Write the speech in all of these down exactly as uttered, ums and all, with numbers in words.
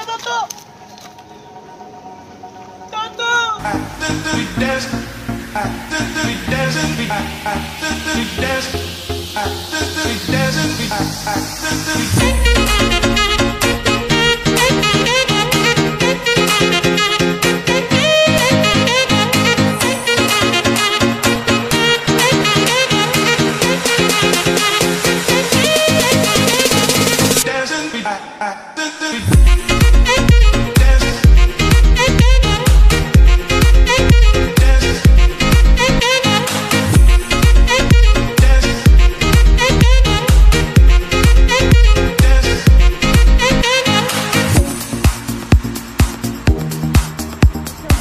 Toto! Toto!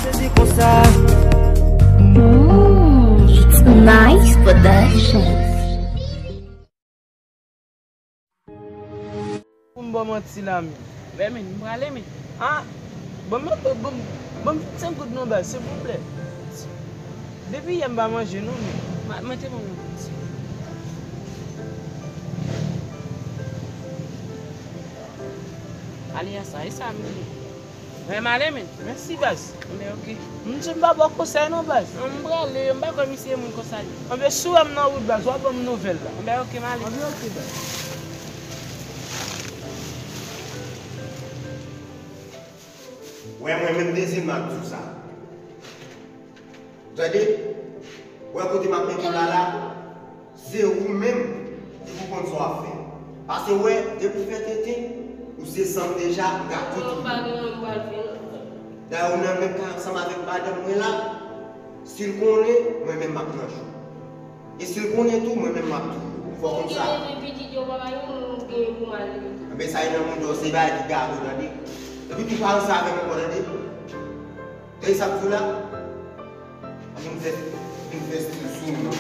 Sezi konsa. Ooh, it's nice production. Pou m ba w manti la menm. Bèmen, m prale men. Ah, ban m, ban m, ban m vennsenk goud non baz, silvouplè. Depi yè m pa manje non men. Ma, mete pou mwen. Ale a sa, e sa m vle. Mwen m ale men. Mèsi baz. Men oke. M di m pa ba w konsèy non baz. M prale, m pa kwè misye moun konsa li. Anben si w wè m nan wout baz, w a ban m nouvèl la. Anben oke, m ale. Anben oke baz. Wè mwen menm Dezil m ap di w sa. Tande? Wè kote m ap mete w la la, se ou menm ki pou konn sa w ap fè. Paske wè, depi w fè tenten, ou se san m deja, m ka tout ou. Dayè ou nan menm kay ansanm avèk madanm mwen la, si l konnen, mwen menm m ap nan jou. E si l konnen tou, mwen menm m ap touye w. Fò w konn sa. Ou gen pitit yo, papa, yon moun ou genyen pou m al rete. Anben sa e nan mond yo, se bagay ki gade w tande. Epi tou pa ansanm avè m ankò tande. Tande sa m di w la? Vin fè, vin fè stil sou nou.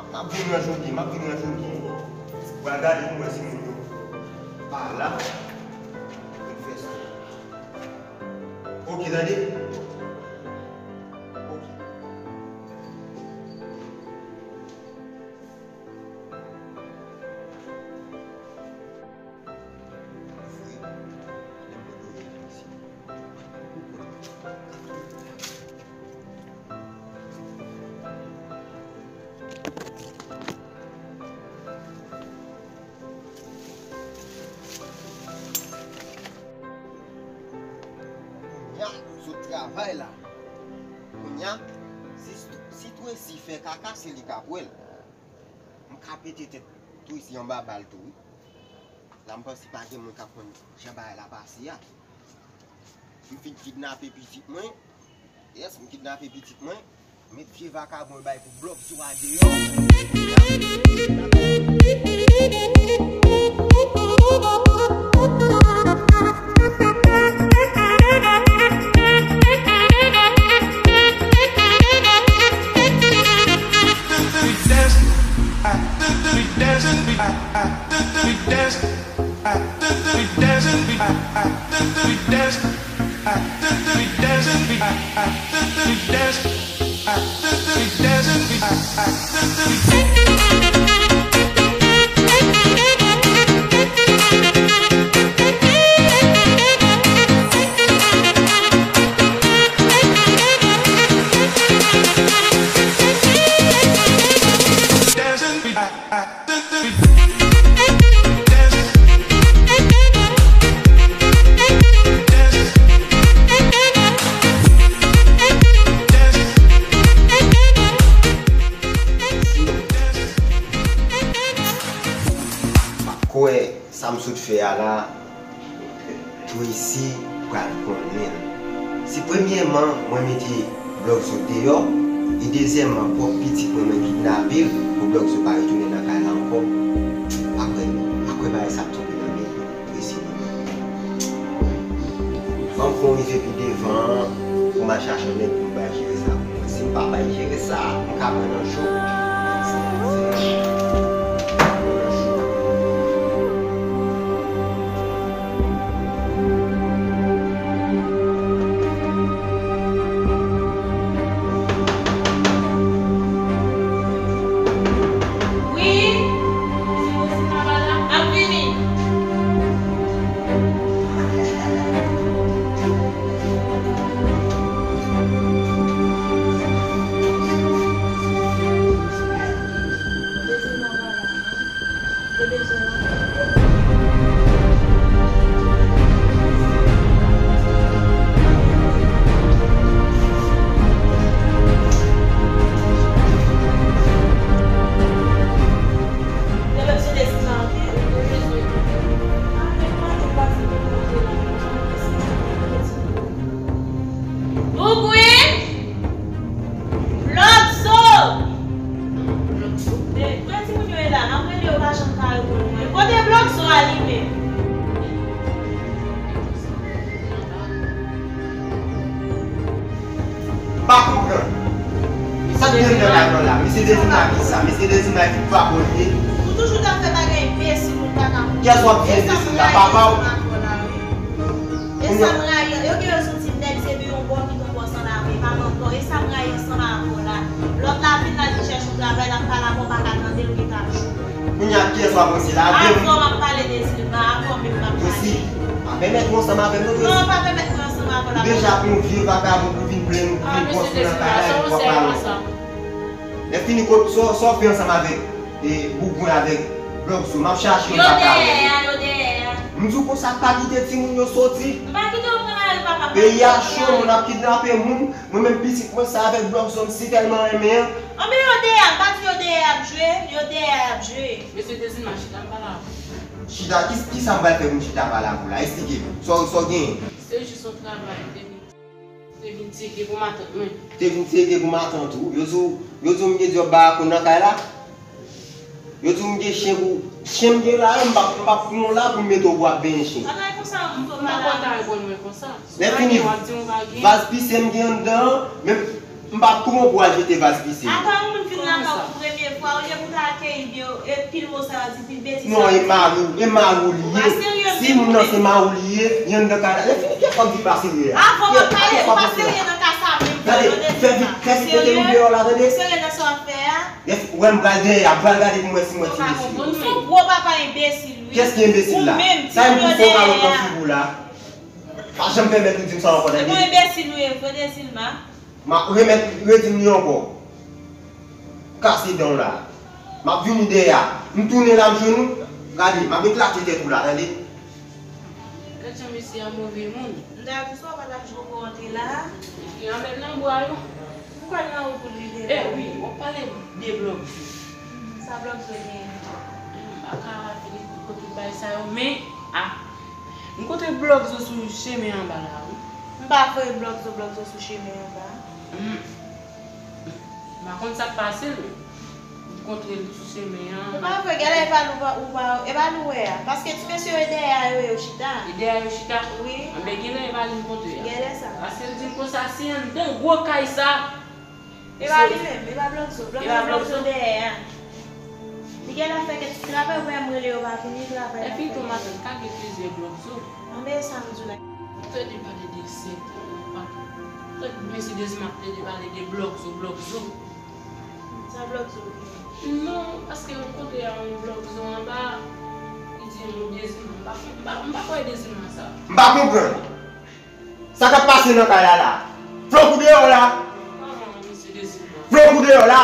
M ap vin nan jodi, m ap vin nan jodi. Pral gade pou m wè si moun yo pa la. Vin fè stil. Oke, tande. Oke. Kounya, sot travay la. Kounya, si, si Tracy fè kaka, se li k ap wè l. M ka pete tèt Tracy anba bal tou, wi. La, m panse pa gen moun k ap konn jan bagay la pase a. M fin kidnape pitit mwen. Yes, m kidnape pitit mwen. Met vye vakabon yo bay pou Blòf Zo a deyò. Pa kwè sa m sot fè a la. Tracy pral konnen l. Si premyèman, mwen mete Blòf Zo deyò, e dezyèmman, pwòp pitit mwen, mwen kidnape l pou Blòf Zo pa retounen nan kay la ankò. Pa kwè, pa kwè bagay sa ap tonbe nan men Tracy non. Ban m fè w rive pi devan an pou m al chache yon nèg pou m bay jere sa pou mwen. Si m pa bay jere sa, m ka pran nan cho. Sa gen nan kay la? Mesye Dezina ki sa? Mesye Dezina ki vagabon li ye? Ou toujou t ap fè bagay enbesil, moun pa ka konprann. Kiyès w ap di enbesil la? Papa w? E sa m rayi ansanm avè w la, wi. E sa m rayi, yo gen rezon di nèg se vin yon bò kite yon bò san lave, pa mantò. E sa m rayi ansanm avè w la. Lòt la vin la, vin chèche yon travay, l ap pale avè w, pa ka tande l, ou gen k ap joure. Kounye a, kiyès w ap ranse la? Avè w m ap pale, Dezilma, avè w menm m ap pale. Josi, pa pèmèt mwen ansanm avè m non, Josi. Non, pa pèmèt mwen ansanm avè w la. Ou deja yon vye vagabon pou vin plenn, pou vin pòs nan kay la, epi w ap pale ansanm. Lè fini, kot sa w fè ansanm avèk, e, Boubwen avèk Blòkzo? M ap chache yo, m pa ka wè yo. Yo dèyè a, yo dèyè a. M di w konsa, pa kite timoun yo soti. M pa kite yo pran lari, papa, m pa kite yo pran lari. Peyi a cho, moun ap kidnape moun. Mwen menm pitit mwen sa avèk Blòkzo m si tèlman renmen an. Anben yo dèyè a, m pa di yo dèyè ap jwe, yo dèyè ap jwe. Mesye Dezilma, chita m pale avè w. Chita, ki, kisa m pral fè pou m chita pale avè w la? Esplike m. Sa w, sa w genyen? Se jis yon travay, m te vin, te vin tcheke pou matant mwen. Te vin tcheke pou matant ou? Yo di w, yo di w m gen djòb barakoun nan kay la? Yo di w m gen chen pou, chen m gen la, m p ap, m p ap pran w la pou m mete w pou w ap benyen chen. Ann al konsa, m tou pale avè w. Ou pa konn ta reponn mwen konsa. Lè fini, vaz pise m gen anndan an, men m p ap pran w pou w al jete vaz pise m. Apa yon moun vin lakay ou pou premye fwa, olye pou w ta akeyi l byen, e pil mo sa yo di, pil betiz sa yo di. Non, e mari w, e mari w li ye. Si moun nan se mari w li ye, li anndan kay la. Lè fini, kiyès w ap di pa serye a? Avan w ap pale, ou pa serye nan ka sa menm. Tande, fè vit, fè vit mete nou deyò la, tande. Ou serye nan sa w ap fè a? Lè f-, wè m pral dèyè a, m pral gade pou m wè si m wè ti mesye. Ou se yon gwo papa enbesil, wi. Kiyès ki enbesil la? Ou menm, sa e m pou fè w kalòt nan figi w la. Pa janm pèmèt ou di m sa ankò, tande. Se yon enbesil ou ye vre, Dezilma. M ap remèt, redi m li ankò. Kase dan w la. M ap vini dèyè a. M tounen la, m jwenn ou. Gade, m ap eklate tèt ou la, tande. Gad jan mesye a move moun. M ta di sa w pa t ap jwe pou w antre la. Li anmèl nan bwa yo. M kwè l nan wout pou l rive la. E wi, w ap pale de Blòkzo. Sa Blòkzo genyen? M pa ka vini kote bay sa yo, men, a, m kontre Blòkzo sou chemen anba la, wi. M pa voye Blòkzo, Blòkzo sou chemen anba. M pa konn sa k pase l, men m kontre l sou chemen an. Ou pa vre, genlè e pa l ou pa, ou pa, e pa l ou wè a. Paske ti mesye yo e dèyè a yo ye yo chita. E dèyè a yo chita? Wi. Anben, genlè e pa li m kontre a. Genlè sa. Paske l di m konsa, se anndan gwo kay sa. E pa li menm, e pa Blòkzo. Blòkzo, Blòkzo dèyè a. Li genlè fè kèk ti travay, ou wè m rele yo pa vini, travay la fè. Epi tou matant, ka gen plizyè Blòkzo. Anben, e sa m di w la. Ou tande pale de sèt, ou pa. Tande mesye Dezilma ap plede pale de Blòkzo, Blòkzo. Sa Blòkzo genyen? Non, paske m kontre a yon Blòkzo anba, li di m ou Dezilma, m pa, m pa, m pa kwè Dezilma sa. M pa konprann. Sa k ap pase nan kay la la? Flank ou deyò la? Ah, mesye Dezilma. Flank ou deyò la?